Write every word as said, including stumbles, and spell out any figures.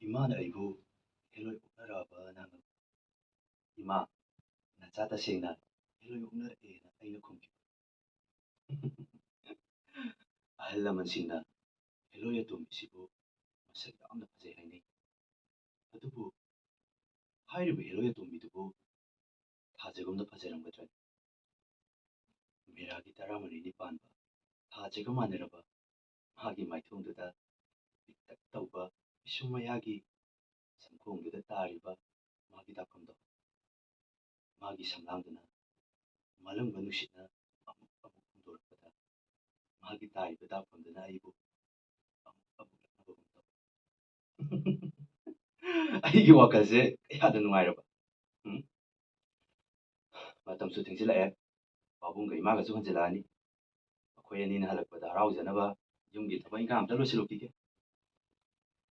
ꯏꯃꯥꯅ ꯑꯩꯕꯨ ꯍꯦꯂꯣꯏ ꯑꯣꯛꯅꯔꯛꯑꯕꯅ ꯍꯪꯉꯛꯄ꯫ "ꯏꯃꯥ, ꯅꯆꯥ ꯇꯁꯦꯡꯅ ꯍꯦꯂꯣꯏ ꯑꯣꯛꯅꯔꯛꯑꯦꯅ" ꯑꯩꯅ ꯈꯨꯝꯈꯤꯕ꯫ ꯑꯍꯜ ꯂꯃꯟꯁꯤꯡꯅ ꯍꯦꯂꯣꯏ ꯑꯇꯣꯝꯕꯤꯁꯤꯕꯨ ꯃꯁꯛ ꯌꯥꯝꯅ ꯐꯖꯩ ꯍꯥꯏꯅꯩ꯫ ꯑꯗꯨꯕꯨ ꯍꯥꯏꯔꯤꯕ ꯍꯦꯂꯣꯏ ꯑꯇꯣꯝꯕꯤꯗꯨꯕꯨ ꯊꯥꯖꯒꯨꯝꯅ ꯐꯖꯔꯝꯒꯗ꯭ꯔꯅꯤ? ꯃꯦꯔꯥꯒꯤ ꯇꯔꯥꯃꯔꯤꯅꯤ ꯄꯥꯟꯕ ꯊꯥꯖꯒ ꯃꯥꯟꯅꯔꯕ ꯃꯍꯥꯛꯀꯤ ꯃꯥꯏꯊꯣꯡꯗꯨꯗ ꯄꯤꯛꯇꯛ ꯇꯧꯕ ꯄꯤꯁꯨꯝ ꯃꯌꯥꯒꯤ ꯁꯝꯈꯣꯡꯗꯨꯗ ꯇꯥꯔꯤꯕ ꯃꯥꯒꯤ ꯗꯥꯛꯐꯝꯗꯣ, ꯃꯥꯒꯤ ꯁꯝꯂꯥꯡꯗꯨꯅ ꯃꯥꯂꯪꯕ ꯅꯨꯡꯁꯤꯠꯅ ꯑꯃꯨꯛ ꯑꯃꯨꯛ ꯍꯨꯝꯗꯣꯔꯛꯄꯗ, ꯃꯥꯒꯤ ꯇꯥꯔꯤꯕ ꯗꯥꯛꯐꯝꯗꯨꯅ ꯑꯩꯕꯨ ꯑꯃꯨꯛ ꯑꯃꯨꯛ ꯂꯛꯅꯕꯒꯨꯝ ꯇꯧ꯫ ꯑꯩꯒꯤ ꯋꯥꯈꯜꯁꯦ ꯀꯌꯥꯗ ꯅꯨꯡꯉꯥꯏꯔꯕ꯫ ꯎꯝ? ꯃꯇꯝꯁꯨ ꯊꯦꯡꯖꯤꯜꯂꯛꯑꯦ꯫ ꯄꯥꯕꯨꯡꯒ ꯏꯃꯥꯒꯁꯨ ꯍꯟꯖꯤꯜꯂꯛꯑꯅꯤ꯫ ꯃꯈꯣꯏ ꯑꯅꯤꯅ ꯍꯜꯂꯛꯄꯗ ꯍꯔꯥꯎꯖꯅꯕ ꯌꯨꯝꯒꯤ ꯊꯕꯛ ꯏꯪꯈꯥꯡ ꯑꯝꯇ ꯂꯣꯏꯁꯤꯜꯂꯨꯈꯤꯒꯦ꯫